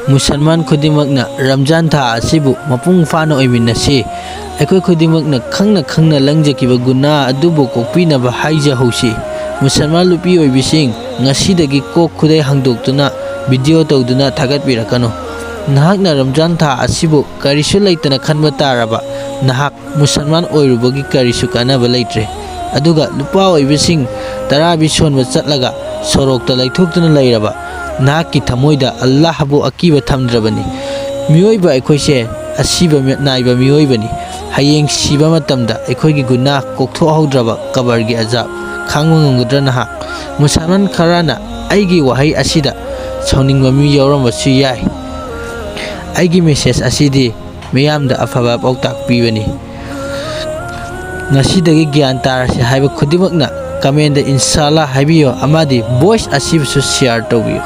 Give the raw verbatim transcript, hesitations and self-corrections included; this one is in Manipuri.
ꯃꯨꯁꯜꯃꯥꯟ ꯈꯨꯗꯤꯡꯃꯛꯅ ꯔꯝꯖꯥꯟ ꯊꯥ ꯑꯁꯤꯕꯨ ꯃꯄꯨꯡ ꯐꯥꯅ ꯑꯣꯏꯃꯤꯟꯅꯁꯤ꯫ ꯑꯩꯈꯣꯏ ꯈꯨꯗꯤꯡꯃꯛꯅ ꯈꯪꯅ ꯈꯪꯅ ꯂꯪꯖꯈꯤꯕ ꯒꯨꯅꯥ ꯑꯗꯨꯕꯨ ꯀꯣꯛꯄꯤꯅꯕ ꯍꯥꯏꯖꯍꯧꯁꯤ꯫ ꯃꯨꯁꯜꯃꯥꯟ ꯅꯨꯄꯤ ꯑꯣꯏꯕꯤꯁꯤꯡ, ꯉꯁꯤꯗꯒꯤ ꯀꯣꯛ ꯈꯨꯗꯩ ꯍꯥꯡꯗꯣꯛꯇꯨꯅ ꯚꯤꯗꯤꯑꯣ ꯇꯧꯗꯨꯅ ꯊꯥꯒꯠꯄꯤꯔꯛꯀꯅꯨ꯫ ꯅꯍꯥꯛꯅ ꯔꯝꯖꯥꯟ ꯊꯥ ꯑꯁꯤꯕꯨ ꯀꯔꯤꯁꯨ ꯂꯩꯇꯅ ꯈꯟꯕ ꯇꯥꯔꯕ ꯅꯍꯥꯛ ꯃꯨꯁꯜꯃꯥꯟ ꯑꯣꯏꯔꯨꯕꯒꯤ ꯀꯔꯤꯁꯨ ꯀꯥꯟꯅꯕ ꯂꯩꯇ꯭ꯔꯦ꯫ ꯑꯗꯨꯒ ꯅꯨꯄꯥ ꯑꯣꯏꯕꯁꯤꯡ ꯇꯔꯥꯕꯤ ꯁꯣꯟꯕ ꯆꯠꯂꯒ ꯁꯣꯔꯣꯛꯇ ꯂꯩꯊꯣꯛꯇꯨꯅ ꯂꯩꯔꯕ ꯅꯍꯥꯛꯀꯤ ꯊꯃꯣꯏꯗ ꯑꯜꯂꯥꯍꯕꯨ ꯑꯀꯤꯕ ꯊꯝꯗ꯭ꯔꯕꯅꯤ꯫ ꯃꯤꯑꯣꯏꯕ ꯑꯩꯈꯣꯏꯁꯦ ꯑꯁꯤꯕ ꯃꯤ-, ꯅꯥꯏꯕ ꯃꯤꯑꯣꯏꯕꯅꯤ꯫ ꯍꯌꯦꯡ ꯁꯤꯕ ꯃꯇꯝꯗ ꯑꯩꯈꯣꯏꯒꯤ ꯒꯨꯅꯥ ꯀꯣꯛꯊꯣꯛꯍꯧꯗ꯭ꯔꯕ ꯀꯕꯔꯒꯤ ꯑꯖꯥꯕ ꯈꯥꯡꯕ ꯉꯝꯒꯗ꯭ꯔꯥ ꯅꯍꯥꯛ? ꯃꯨꯁꯜꯃꯥꯟ ꯈꯔꯅ ꯑꯩꯒꯤ ꯋꯥꯍꯩ ꯑꯁꯤꯗ ꯁꯥꯎꯅꯤꯡꯕ ꯃꯤ ꯌꯥꯎꯔꯝꯕꯁꯨ ꯌꯥꯏ꯫ ꯑꯩꯒꯤ ꯃꯦꯁꯦꯖ ꯑꯁꯤꯗꯤ ꯃꯤꯌꯥꯝꯗ ꯑꯐꯕ ꯄꯥꯎꯇꯥꯛ ꯄꯤꯕꯅꯤ꯫ ꯉꯁꯤꯗꯒꯤ ꯒ꯭ꯌꯥꯟ ꯇꯥꯔꯁꯤ ꯍꯥꯏꯕ ꯈꯨꯗꯤꯡꯃꯛꯅ ꯀꯃꯦꯟꯗ ꯏꯟꯁꯥꯂꯥ ꯍꯥꯏꯕꯤꯌꯨ ꯑꯃꯗꯤ ꯚꯣꯏꯁ ꯑꯁꯤꯕꯨꯁꯨ ꯁꯤꯌꯥꯔ ꯇꯧꯕꯤꯌꯨ꯫